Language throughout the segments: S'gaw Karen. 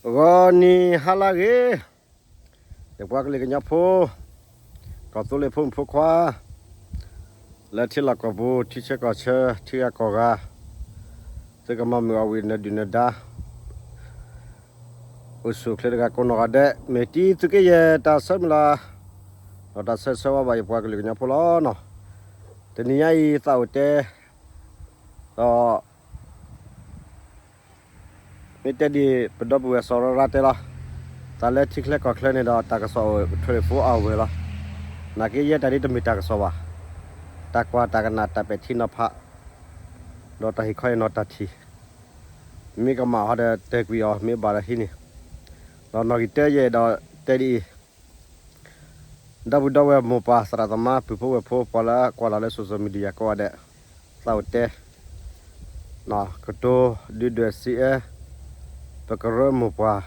ဂီၤနံၤဟါလၢအဂ့ၤ, ယပှၤကလုာ်ကညီဖိ, ကီၢ်သူလ့ၤဖိမုၣ်ဖိခွါ, လၢထံလီၢ်ကီၢ်ပူၤ ထံဆၢကီၢ်ဆၢ ထံဂၤကီၢ်ဂၤ, သုကမၤမုာ်အီၣ်ဝံၤနဒုၣ်နဒါ အိၣ်ဆူၣ်အိၣ်ချ့တဂၤကိးနီၢ်ဂၤဒဲး, မ့ၢ်တံသုးက့ယဲၢ်တၢ်ဆၢမုၢ်လၢ်, ဒီးတၢ်ဆၢဂ့ၤဆၢဝါဘၣ်ယပှၤကလုာ်ကညီဖိလီၤနီၤ. တနံၤညါအံၤသးအိၣ်တဲ, ဒီး မ့ၢ်တဲဒ်အံၤ ပဒီပုၢ်ဝဲၢ်စီၤရၤရၤတဲလီၤ, တၢ်လၢထံချၢကီၢ်ချၢန့ၣ်ဒီး တၢ်ကစီၣ်အိၣ် twenty-four hour လီၤ. နာ်က့ယဲတၢ်ဒ်တမ့ၢ်တၢ်ကစီၣ်ဘၣ်, တၢ်ကွၢ်တၢ်ကနၣ်တၢ်ပဲာ်ထံနီၤဖး, ဒီးတၢ်ဟ့ၣ်ခီအံၤနီၤတၢ်ထံၣ်, မ့ၢ်ကမၣ်ဟီဒီးတဲာ်ကွံာ်အီၤ မ့ၢ်ဘၣ်ဒီးဟံးန့ၢ်, ဒီးနီၢ်ဂံၢ်တၢယဲဒီးတဲဒ်အံၤ ဒီပုၢ်ဒီဝဲၢ်မိၢ်ပၢ်သရၣ်သမါ ပုၢ်ဖိဝဲၢ်ဖိ ပှၤလၢကွၢ်လီၤလၢ social media ကိးဂၤဒဲး, သးအိၣ်တဲ, ကတိၤဒုၣ်ဒွဲၣ်စံးအၢ, ပကရၢမိၢ်ပှၢ်,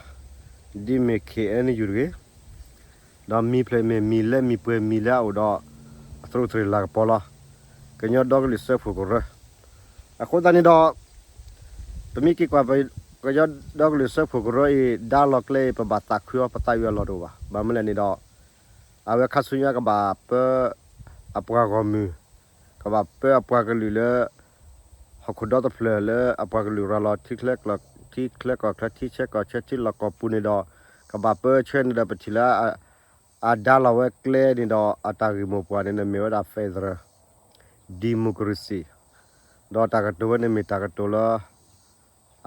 ဒ်မ့ၢ် K N U တဂ့ၤ, ဒီးမံၤဖျၢၣ်မ့ၢ်မံၤလဲမံၤပှဲၤမံၤလၢအအိၣ်ဒီး အသရူးသရ့ၤလၤကပီၤလီၤ. ကညီဒီကလုာ်စၢဖှိၣ်ကရၢ, အဃိသတးန့ၣ်ဒီး ပမ့ၢ်က့ၤကွၢ် ကညီဒီကလုာ်စၢဖှိၣ်ကရၢအံၤ ဒါလီၤကျဲအံၤ ပဘၣ်သးခုအီၤ ပသးအုးအလီၢ်တအိၣ်ဘၣ်. ဘၣ်မနုၤလဲၣ်န့ၣ်ဒီး အဝဲခါဆူညါကဘၣ်ပၢအပှၤဂီၢ်မုၢ်, ကဘၣ်ပၢအပှၤကလုာ်လၢ ဟီၣ်ခိၣ်ဒီတဖျၢၣ်လၢအပှၤကလုာ်ရၤလီၤ ထံချၢကီၢ်ချၢ ထံဆၢကီၢ်ဆၢ ထံလီၢ်ကီၢ်ပူၤန့ၣ်ဒီး ကဘၣ်ပၢဆှၢန့ၣ်ဒီး ပထံၣ်လၢ အဒါလီၤဝဲကျဲန့ၣ်ဒီး အတၢ်ဂ့ၢ်မိၢ်ပှၢ်န့ၣ် မ့ၢ်ဝဲဒၣ် federal democracy ဒီးတၢ်ကတိၤဝဲန့ၣ်မ့ၢ်တၢ်ကတိၤလၢ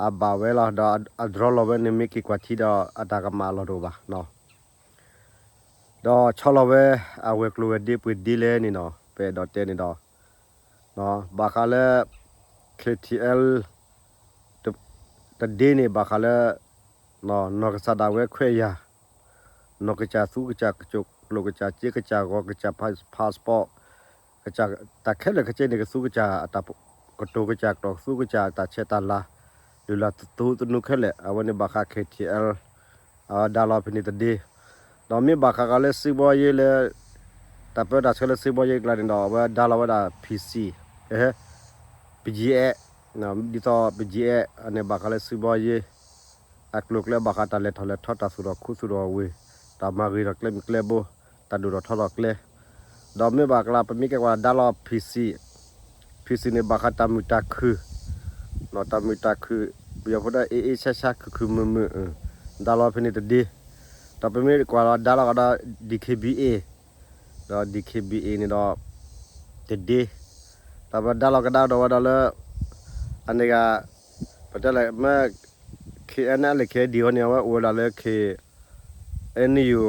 အဘၣ်ဝဲလီၤ. ဒီးအ draw လီၤဝဲန့ၣ် မ့ၢ်က့ၤကွၢ်ထံဒီး အတၢ်ကမၣ်အလီၢ်တအိၣ်ဘၣ်. ဒီးဆီလီၤဝဲ အဝဲၤကျိၤဝဲၤဒ့ပှ့ၤဒ့လဲၣ်န့ၣ်နီၤ ပအဲၣ်ဒိးတဲန့ၣ်ဒီး ဘၣ်ဃးလၢ K T L တဒ့န့ၣ် ဘၣ်ဃးလၢ နီၢ်ကစၢ်ဒၣ်ဝဲခွဲးယာ်, နီၢ်ကစၢ်သူကစၢ်ကၠိၣ်ကျိၣ်ကစၢ်စ့ကစၢ်ဂီၤကစၢ် passport ကစၢ်တၢ်ခဲလၢာ်ခဲဆ့န့ၣ် ကသူကစၢ်အတၢ်ကတိၤကစၢ်ကတီၢ် သူကစၢ်တၢ်ဆဲးတၢ်လၤ လုၢ်လၢ်သနူခဲလၢာ် အဝဲန့ၣ်ဘၣ်ဃး K T L အဒါလီၤဖဲန့ၣ်တဒ့, ဒီးမ့ၢ်ဘၣ်ဃးဃးလၢစံးဘီယ့လၢ တၢ်ပၢတၢ်ဆှၢလၢစံးဘီယ့အကျါန့ၣ်ဒီး အဝဲဒါလီၤဝဲဒၣ် P C, P G F, ဒ်သိး P G F န့ၣ်ဘၣ်ဃးလၢစံးဘီယ့ အကျိၤကျဲဘၣ်ဃးတၢ်လဲၤထီၣ်လဲၤထီ တၢ်သူၣ်ထီၣ်ခူသူၣ်ထီၣ်ဝ့ၢ်, တၢ်မၤဂ့ၤထီၣ်ကျဲမုၢ်ကျဲဘိ, တၢ်ဒိၣ်ထီၣ်ထီထီၣ်ကျဲ, ဒီးမ့ၢ်ဘၣ်ကျါ ပမ့ၢ်ကဲကွၢ်ဒါလီၤ P C, P C န့ၣ်ဘၣ်ဃးတၢ်မုာ်တၢ်ခုၣ်, တၢ်မုာ်တၢ်ခုၣ်, ပယီၤဖိဒၣ် အ့ၣ်အ့ၣ်ဆါဆါ ခုၣ်ခုၣ်မုာ်မုာ်, ဒါလီၤဖဲန့ၣ်တဒ့, ဒီးပမ့ၢ်ကွၢ်လီၤဒါလီၤကဒီး D K B A, ဒီး D K B A န့ၣ်ဒီး တဒ့, ဒီးပဒါလီၤကဒါဒီးဝဲဒီးလၢ အန့ၣ်ဂၤ ပတဲလဲၣ် မ့ၢ် K N L K N D အံၤန့ၣ် အဝဲအိၣ်ဝဲဒၣ်လၢ K N U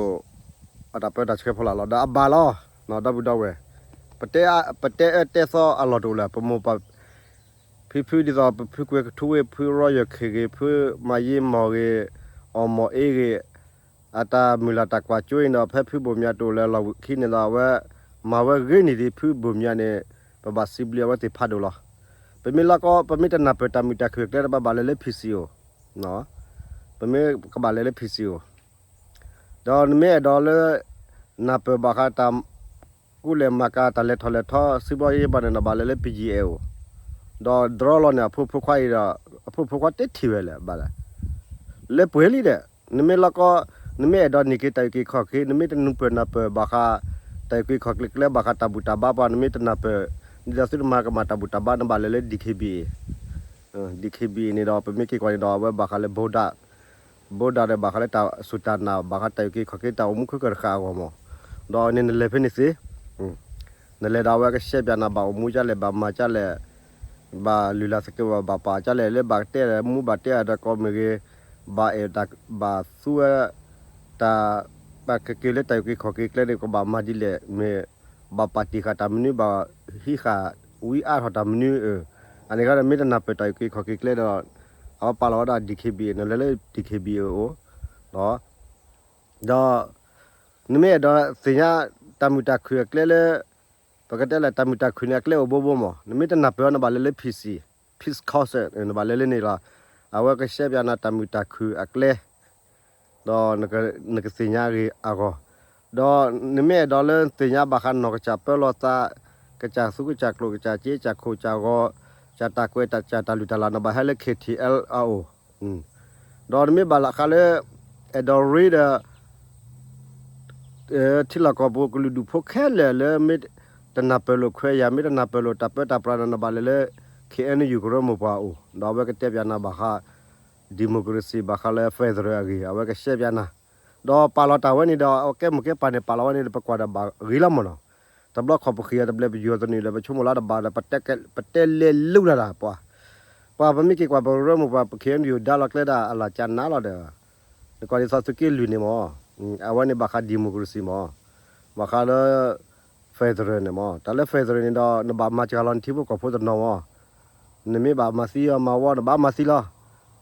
အတၢ်ပၢတၢ်ဆှၢဖီလာ်လီၤ. ဒီးအဘၣ်လီၤ ဒီပုၢ်ဒီဝဲၢ်, ပတဲအၢတဲသီအလီၢ်တအိၣ်လၢၤ ပမိၢ်ပၢ် ဖုဖုဒ်သိး ဖုကွဲၤကထူဝ့ၢ် ဖုရီယၢၢ်ခ့ၣ်ဂ့ၤ ဖုမၤယ့မီၢ်ဂ့ၤ အီၣ်မီၢ်အ့ဂ့ၤ အတၢ်မုၢ်လၢ်တၢ်ကွၢ်စိအံၤဒီး ဖဲဖုဘိၣ်မၠးတအိၣ်လၢၤလီၢ်ခံန့ၣ်ဒီး အဝဲမၤဝဲဂ့ၤန့ၢ်ဒံးဖုဘိၣ်မၠးန့ၣ် ပဘၣ်စံးဘျုးအဝဲသ့ၣ်ဖးဒိၣ်လီၤ. ပမ့ၢ်လီၤကီ ပမ့ၢ်တနၢ်ပၢၢ်တၢ်မုာ်တၢ်ခုၣ်အကျဲ တဘၣ်ဘၣ်လဲၤလၢ P C အိၣ်, ပမ့ၢ်ကဘၣ်လဲၤလၢ P C အိၣ်, ဒီးနမ့ၢ်အဲၣ်ဒိးလၢ နၢ်ပၢၢ်ဘၣ်ဃးတၢ် ကူလဲၢ်မၤကၤတၢ်လဲၤထီၣ်လဲၤထီ စံးဘီယ့ဘၣ်န့ၣ်ဒီး ဘၣ်လဲၤလၢ P G F အိၣ်, ဒီး draw လီၤန့ၣ် အဖိဖိခွါအံၤဒီး အဖိဖိခွါတဲထံၣ်ဝဲလဲၣ် ဘၣ်လဲၣ်, လဲၤပှဲၤလံဒီး နမ့ၢ်လီၤကီ နမ့ၢ်အဲၣ်ဒိးန့ၢ်က့ၤတၢ်အုၣ်က့ၤခီၣ်က့ၤ နမ့ၢ်တနၢ်ပၢၢ်နၢ်ပၢၢ်ဘၣ်ဃး တၢ်အုၣ်က့ၤခီၣ်က့ၤကျဲဘၣ်ဃးတၢ်ဘူၣ်တၢ်ဘါပှၤ နမ့ၢ်တနၢ်ပၢၢ် ဒ်သိးသုတမၤကမၣ်တၢ်ဘူၣ်တၢ်ဘါ နဘၣ်လဲၤလၢ D K B A, D K B A န့ၣ်ဒီး ပမ့ၢ်က့ၤကွၢ်န့ၣ်ဒီး အဝဲဘၣ်ဃးလၢ ဘိဒၣ် ဘိဒၣ်ဒီးဘၣ်ဃးလၢတၢ်စူၢ်တၢ်နာ် ဘၣ်ဃးတၢ်အုၣ်က့ၤခီၣ်က့ၤ တၢ်အိၣ်မူခုကရၢဃာ်အဂီၢ်မး, ဒီးန့ၣ်နလဲၤဖဲန့ၣ်သ့, နလဲၤဒီးအဝဲကရှဲပၠးနၤ ဘၣ်အိၣ်မူဒ်လဲၣ် ဘၣ်မၤဒ်လဲၣ်, ဘၣ်လုၢ်လၢ်သကဲးဝဲ ဘၣ်ပာ်ဒ်လဲၣ် လၢဘၣ်တဲမူဘၣ်တဲအဒီးကီမ့ၢ်ဂ့ၤ, ဘၣ်အဲၣ်တၢ်ဘၣ်သူဝဲ တၢ် ဘၣ်ကက့ၤလၢတၢ်အုၣ်က့ၤခီၣ်က့ၤကျဲန့ၣ် ကဘၣ်မၤဒ်လဲၣ် မ့ၢ် ဘၣ်ပာ်တ့ၢ်ဃာ်တၢ်မနုၤ ဘၣ်ဟံးဃာ်ဝံအါထီၣ်တၢ်မနုၤ, အန့ၣ်ခါဒီး မ့ၢ်တနၢ်ပၢၢ်တၢ်အုၣ်က့ၤခီၣ်က့ၤကျဲဒီး အဝဲပာ်လီၤဝဲဒၣ် D K B A နလဲၤလၢ D K B A အိၣ်, ဒီး နမ့ၢ်အဲၣ်ဒိးသ့ၣ်ညါတၢ်မုာ်တၢ်ခုၣ်အကျဲလၢ ပကတဲလၢတၢ်မုာ်တၢ်ခုၣ်န့ၣ် အကျဲအိၣ်ဘိဘိမး နမ့ၢ်တနၢ်ပၢၢ်အီၤ နဘၣ်လဲၤလၢ P C, Peace Council နဘၣ်လဲၤလၢန့ၣ်လီၤ. အဝဲကရှဲပၠးနၤတၢ်မုာ်တၢ်ခုၣ်အကျဲ ဒီးနကသ့ၣ်ညါဂ့ၤအဂီၢ်, ဒီးနမ့ၢ်အဲၣ်ဒိးလၢသ့ၣ်ညါဘၣ်ဃးနီၢ်ကစၢ်ပၢလီၤသး, ကစၢ်သူကစၢ်ကျိာ် ကစၢ်စ့ကစၢ်ခိၣ်ကစၢ်ဂီၤ, ကစၢ်တၢ်ကွဲးတၢ်စၢ်တၢ်လုၢ်တၢ်လၢ် နဘၣ်ဟဲလၢ K T L အအိၣ်, ဒီးနမ့ၢ်ဘၣ်လၢဃးလၢ အဲၣ်ဒိးရ့ဒီး ထံလီၢ်ကီၢ်ပူၤကလုာ်ဒူၣ်ဖိခဲလၢာ်လၢ မ့ၢ်တနၢ်ပၢၢ်လိာ်ခွဲးယာ် မ့ၢ်တနၢ်ပၢၢ်လိာ်တၢ်ပၢတၢ်ပြးဒီး နဘၣ်လဲၤလၢ ခ့ၣ်အဲၣ်ယူၣ် ကရၢမိၢ်ပှၢ်အအိၣ် ဒီးအဝဲကတဲပၠးနၤဘၣ်ဃး democracy ဘၣ်ဃးလၢ federal အဂ့ၢ် အဝဲကရှဲပၠးနၤ ဒီးပာ်လီၤတၢ်ဝဲန့ၣ်ဒီး အကဲမိၢ်ကဲပၢ်န့ၣ် ပာ်လီၤဝဲန့ၣ်ဒီး ပကွၢ်ဒီးဘၣ်ဂ့ၤလီၤမ့ၢ်နီၤ. တဘျီခီၣ်ပဃံးအီၤတဘျဲၣ်ပယူၤအီၤတနံၤဒီး ပဆိကမိၣ်လၢတဘၣ်ဒီး ပတဲလဲၤလူၤတၢ်ဒၣ်ပှၤ ပှၤပမ့ၢ်က့ၤကွၢ်ပကရၢမိၢ်ပှၢ် ပ ခ့ၣ်အဲၣ်ယူၣ် ဒါလီၤကျဲဒၣ်အလၢ်ကၠးနါလီၤဒီး နကွၢ်ဒ်သိးသုးက့လွံၢ်န့ၣ်မ့ၢ် အဝဲန့ၣ်ဘၣ်ဃး democracy မ့ၢ် ဘၣ်ဃးလၢ federal န့ၣ်မ့ၢ် တၢ်လၢ federal န့ၣ်ဒီး နဘၣ်မၤစှၤလီၤနထံဖိကီၢ်ဖိတနီၤမ့ၢ် နမ့ၢ်ဘၣ်မၤသံအီၤမၤဝီ နဘၣ်မၤသံလီၤ.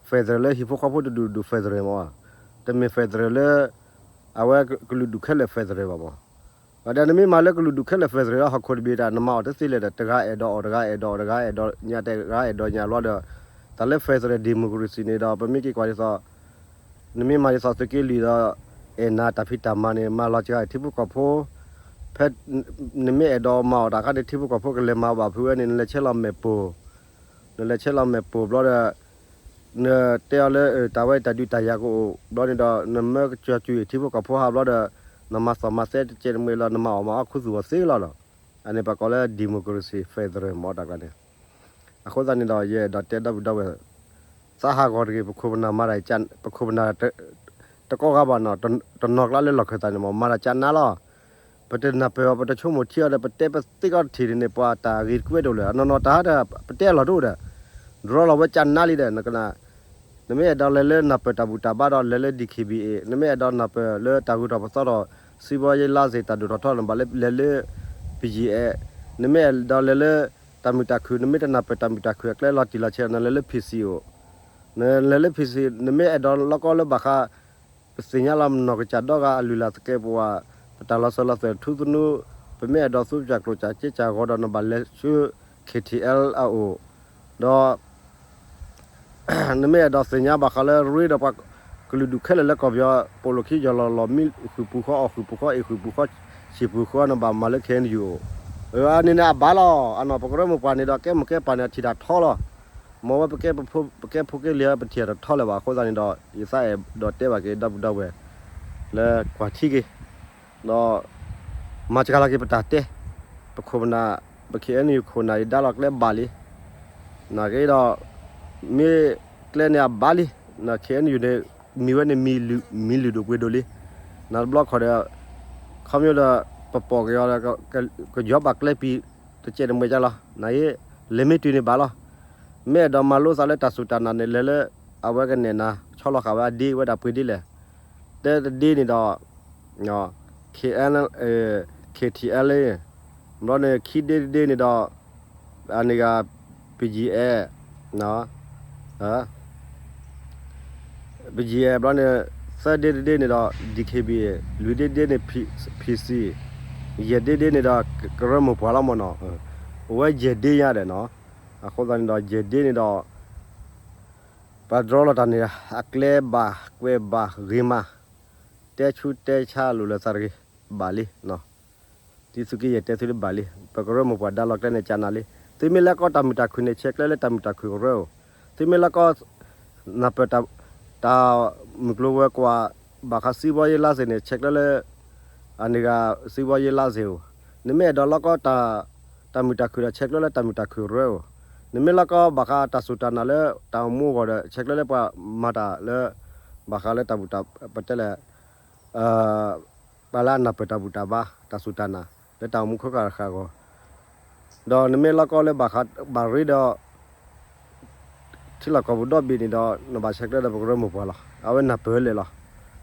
federal လၢဟံၣ်ဖိဃီဖိတဒူၣ်ဒူၣ် federal မ့ၢ် တမ့ၢ် federal လၢ အဝဲကလုာ်ဒူၣ်ခဲလၢာ် federal ဘၣ်မ့ၢ် ဒီးနမ့ၢ်မၤလၢကလုာ်ဒူၣ်ခဲလၢာ် federal လၢဟီၣ်ခိၣ်တဘ့ၣ်တၢ် နမၤအီၤတသ့လၢၤဒီး တဂၤအဲၣ်ဒိးအီၤ တဂၤအဲၣ်ဒိးအီၤ တဂၤအဲၣ်ဒိးညါ တဂၤအဲၣ်ဒိးညါဘျီဒီး တၢ်လၢ federal democracy န့ၣ်ဒီး ပမ့ၢ်က့ၤကွၢ်ဒ်သိး နမ့ၢ်မၤဒ်သိးသုးက့လွံၢ်ဒီး အဲၣ်နၤတၢ်ဖံးတၢ်မၤန့ၣ် မၤလီၤစှၤထံဖိကီၢ်ဖိ ဖဲ နမ့ၢ်အဲၣ်ဒိးမၤအီၤတၢ်အခါန့ၣ် ထံဖိကီၢ်ဖိကလဲၤမၤဘၣ်ဖုးဝဲန့ၣ် နလဲၤဆဲးလီၤမဲာ်ပိၢ် နလဲၤဆဲးလီၤမဲာ်ပိၢ်ဘျီဒီး နတဲအီၤလၢ တၢ်ဝဲတၢ်ဒုးတၢ်ယၤကအိၣ်ဘျီန့ၣ်ဒီး နမၢကစၢ်စူၤထံဖိကီၢ်ဖိဟးဘျီဒီး နမၤသီၣ်မၤသဲတကဲးတမှဲၤလီၤ နမၤအီၣ်မၤအီၣ်ခူသူၣ်အီၤသ့လီၤဒီး အန့ၣ်ပှၤကိးလၢ democracy federal မ့ၢ်တၢ်ကျါန့ၣ် အဃိသတးန့ၣ်ဒီး ယအဲၣ်ဒိးတဲဒီပုၢ်ဒီဝဲၢ် သးဟးဂီၤတဂ့ၤ ပခိၣ်ပနၢ်မၤတၢ် ပခိၣ်ပနၢ် တကိးဂၤဘၣ်နီၤ တနီၤကျါလၢလီၢ်ခၢၣ်သးန့ၣ်မ့ၢ် မၤတၢ်ကၠးနါလီၤ. ပတနၢ်ပၢၢ်အီၤ ပတဆိကမိၣ်ထံအီၤဒီး ပတဲပသ့ကီၢ်တထံၣ်န့ၣ် ပှၤတၢ်ဂ့ၤတကွဲးဒိၣ်လၢၤ အနီၢ်နီၢ်တၢ်ဒီး ပတဲအလီၢ်တအိၣ်ဒီး ဒြီလီၤဝဲကၠးနါလံဒီး နကနၣ် နမ့ၢ်အဲၣ်ဒိးလဲၤလၢနၢ်ပၢၢ်တၢ်ဘူၣ်တၢ်ဘါဒီး လဲၤလၢ ဒီခံဘံၣ်အ့ၣ် နမ့ၢ်အဲၣ်ဒိးနၢ်ပၢၢ်လၢတၢ်ဂုၤထီၣ်ပသီထီၣ် စံးဘီယ့လါစ့ၣ် တၢ်ဒိၣ်ထီၣ်ထီထီၣ် နဘၣ်လဲၤလၢ ပယံၤအဲၣ် နမ့ၢ်အဲၣ်ဒိးလဲၤလၢ တၢ်မုာ်တၢ်ခုၣ် နမ့ၢ်တနၢ်ပၢၢ်တၢ်မုာ်တၢ်ခုၣ်အကျဲလီၤတံၢ်လီၤဆဲး နလဲၤလၢ ဖံးစံၣ် အိၣ် နလဲၤလၢ ဖံးစံၣ် နမ့ၢ်အဲၣ်ဒိးလီၢ်ကီၢ်လၢဘၣ်ဃး ပသ့ၣ်ညါလီၤနီၢ်ကစၢ်ဒီဂၤအလုၢ်အလၢ်သကဲးပဝး ပတၢ်လီၤစၢၤလီၤသွဲၣ်ထူသနူ ပမ့ၢ်အဲၣ်ဒိးသူပစၢ်ကျိၣ်စၢ်စ့စၢ်ဂီၤဒီး နဘၣ်လဲၤဆူ ခ့ၣ်ထံၣ်အဲလ် အအိၣ် ဒီး နမ့ၢ်အဲၣ်ဒိးသ့ၣ်ညါဘၣ်ဃးလၢရ့ဒီးပှၤကလုာ်ဒူၣ်ခဲလၢာ်လၢကီၢ်ပယီၤ ပိာ်လိာ်ခံယီၢ်လီၤလီၢ် မံဃုာ်ပူၤဃီ အီၣ်ဃုာ်ပူၤဃီ အ့ၣ်ဃုာ်ပူၤဃီ ဆံၣ်ပူၤဃီ နဘၣ်မၤလၢ ခ့ၣ်အဲၣ်ယူၣ် အိၣ် အန့ၣ်န့ၣ်အဘၣ်လီၤ. အနီၢ်ပကရၢမိၢ်ပှၢ်န့ၣ်ဒီး ကဲမိၢ်ကဲပၢ်န့ၣ် အထံၣ်တၢ်ထီလီၤ. မ်ဝဲပကဲဖိကဲလံၤ ပထံၣ်တၢ်ထီလၢၤဘၣ်. အဃိသတးန့ၣ်ဒီး ယသးအဲၣ်ဒိးတဲဘၣ်က့ၤဒီပုၢ်ဒီဝဲၢ် လၢကွၢ်ထံက့ၤ ဒီး မၤစှၤလီၤက့ၤပတၢ်တဲ ပခိၣ်ပနၢ် ပ ခ့ၣ်အဲၣ်ယူၣ် ခိၣ်နၢ်အံၤဒါလီၤကျဲဘၣ်လံ. နာ်က့ဒီး မ့ၢ်ကျဲန့ၣ်အဘၣ်လံ. ခ့ၣ်အဲၣ်ယူၣ်န့ၣ် မံၤဝဲန့ၣ် မံၤလုာ်ဒိၣ်ပှ့ၤဒိၣ်လံ. နတဘျီခီၣ်ဒီး ခီဖျိဒီး ပပိာ်က့ၤအီၤဒီး ကယီၤဘၣ်ကျဲပံၤ တကဲးတမှဲၤကလီၤ. နာ်က့ လဲၤမ့ၢ်တုၤန့ၣ်ဘၣ်လီၤ. မ့ၢ်အဲၣ်ဒိးမၤလိသးလၢတၢ်စူၢ်တၢ်နာ်န့ၣ် လဲၤလၢ အဝဲကနဲၣ်နၤ ဆီလီၤဃာ်ဝဲအဒ့ဝဲဒၣ်ပှ့ၤဒ့လဲၣ်. တဲတဒ့န့ၣ်ဒီး ခ့ၣ်အဲၣ် ခ့ၣ်ထံၣ်အဲလ် ဘျီန့ၣ် ခံဒ့တဒ့န့ၣ်ဒီး အန့ၣ်ဂ့ၤ ပယံၤအဲၣ် ပယံၤအဲၣ်ဘျီန့ၣ် သၢဒ့တဒ့န့ၣ်ဒီး ဒီခံဘံၣ် လွံၢ်ဒ့တဒ့န့ၣ် ဖံးစံၣ် ယဲၢ်ဒ့တဒ့န့ၣ်ဒီး ကရၢမိၢ်ပှၢ်လီၤမ့ၢ်နီၤ. အဝဲယဲၢ်ဒ့ညါဒီးနီၤ. အဃိသတးန့ၣ်ဒီး ယဲၢ်ဒ့န့ၣ်ဒီး ပဒြီလီၤတၢ်န့ၣ် အကျဲဘၣ်ကွဲးဘၣ်ဂ့ၤမး တဲဆူတဲဆါလိာ်လၢသးတဂ့ၤ ဘၣ်လံ. ဒ်သုးက့ယဲၢ်တဲသုလၢဘၣ်လံ. ပကရၢမိၢ်ပှၢ်ဒါလီၤကျဲန့ၣ် ကၢနၤလံ. သုမ့ၢ်လၢကီၢ်တၢ်မုာ်တၢ်ခုၣ်န့ၣ် ဆဲးကျၢလၢတၢ်မုာ်တၢ်ခုၣ်ကရၢအိၣ်. သုမ့ၢ်လၢကီၢ် နၢ်ပၢၢ်တၢ် တၢ်မုၢ်ကျိၤဝဲၤကွာ် ဘၣ်ဃးစံးဘီယ့လါစ့ၣ်န့ၣ် ဆဲးကျၢလၢ အန့ၣ်ဂ့ၤ စံးဘီယ့လါစ့ၣ်အိၣ်. နမ့ၢ်အဲၣ်ဒိးလၢကီၢ် တၢ်မုာ်တၢ်ခုၣ်ဒီး ဆဲးကျၢလၢတၢ်မုာ်တၢ်ခုၣ်ကရၢအိၣ်. နမ့ၢ်လၢကီၢ်ဘၣ်ဃးတၢ်စူၢ်တၢ်နာ်လၢတၢ်အိၣ်မူအဂီၢ်ဒီး ဆဲးကျၢလၢပှၤမၤတၢ်လၢ ဘၣ်ဃးလၢတၢ်ဘူၣ်တၢ် ပတဲလဲၣ် ပှၤလၢအနၢ်ပၢၢ်တၢ်ဘူၣ်တၢ်ဘါ တၢ်စူၢ်တၢ်နာ် လၢတၢ်အိၣ်မူခိၣ်ဃၢ်တဃၣ်အဂီၢ် ဒီးနမ့ၢ်လၢကီၢ်လၢဘၣ်ဃးဘၣ်ရ့ဒီး ထံလီၢ်ကီၢ်ပူၤဒီဘ့ၣ်န့ၣ်ဒီး နဘၣ်ဆဲးကျၢဒီးပကရၢမိၢ်ပှၢ်လီၤ. အဝဲနၢ်ပၢၢ်လဲၣ်လီၤ.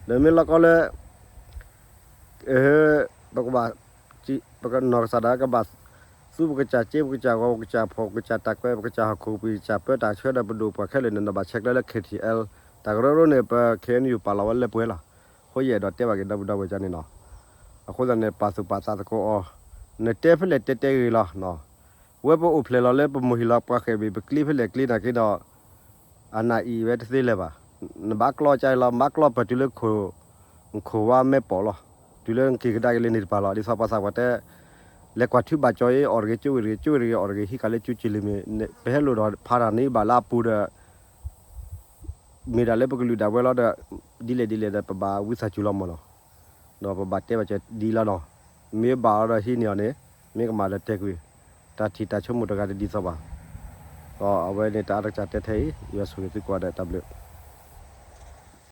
ဒီးမ့ၢ်လၢကီၢ်လၢ ပကဘၣ် ပကနီၢ်ကစၢ်ဒၣ်ကဘၣ် သူပကစၢ်စ့ပကစၢ်ဂီၤ ပကစၢ်ဖှီၣ် ပကစၢ်တၢ်ကွဲး ပကစၢ်ဟီၣ်ခိၣ် ပကစၢ်ပၢတၢ်ဆှၢဒီးပဒိၣ်ပှၤခဲလၢာ်န့ၣ် နဘၣ်ဆဲးကျၢလၢ ခ့ၣ်ထံၣ်အဲလ်. တၢ်ကရၢကရိန့ၣ် ပ ခ့ၣ်အဲၣ်ယူၣ် ပာ်လီၤဝဲလၢပှဲၤလီၤ. အဃိယအဲၣ်ဒိးတဲဘၣ်က့ၤဒီပုၢ်ဒီဝဲၢ်ကန့ၣ်လီၤ. အဃိသတးန့ၣ် ပာ်သူၣ်ပာ်သးသကိးအီၤ နတဲဖဲလဲၣ်တဲတဲဂ့ၤလီၤ. ဝဲပအိၣ်ဖျဲၣ်လီၤလၢပမိၢ်ဟံၣ်လီၤပှၤဃဲၣ်ဘ့ၣ် ပကျ့ဖဲလဲၣ်ကျ့နာ်က့ဒီး အနၢ်အံၤဝဲတသ့လၢၤဘၣ်. နဘၣ်ကျီၢ်ကၢလီၤ နဘၣ်ကျီၢ်ပၢၢ်တုၤလၢ ခိၣ်ဝါမဲပိာ်လီၤ. တုၤလၢနက့ၤကဒါက့ၤလၢန့ၣ်တပၤလီၤ. ဒ်သိးပှၤသးပှၢ်တဲ လဲၤကွၢ်ထုဘၣ်ကၠီအံၤ အိၣ်တဂ့ၤ ကၠိဝ့ၢ်တဂ့ၤ ကၠိဝ့ၢ်တဂ့ၤ အိၣ်တဂ့ၤ ဟံးဃာ်လၢကၠိကၠံလ့ၤမ့ၢ် ပဟဲလိၣ်ဒီးဖးတၢ်န့ၣ်ဘၣ်လၢအပူၤဒီး မ့ၢ်ဒၣ်လၢပကလုာ်ဒၣ်ဝဲလီၤဒီး ဒ်လဲၣ်ဒ်လဲၣ်ဒီး ပဘၣ်ဝံသးစူၤလီၤမၢ်နီၤ. ဒီးပဘၣ်တဲဘၣ်စၢၤဒ်လီၤနီၤ. မ့ၢ်ဘၣ်အီၤဒီးဟံးန့ၢ်အီၤန့ၣ် မ့ၢ်ကမၣ်ဒီးတဲကွံာ် တၢ်ထံၣ်တၢ်ဆိကမိၣ်တဂၤတဒ်သိးဘၣ်. ဒီးအဝဲန့ၣ်တၢ်အါတကစၢ်တဲထဲအံၤ ယွၤဆိၣ်ဂ့ၤသုကိးဂၤဒဲး တၢ်ဘျုး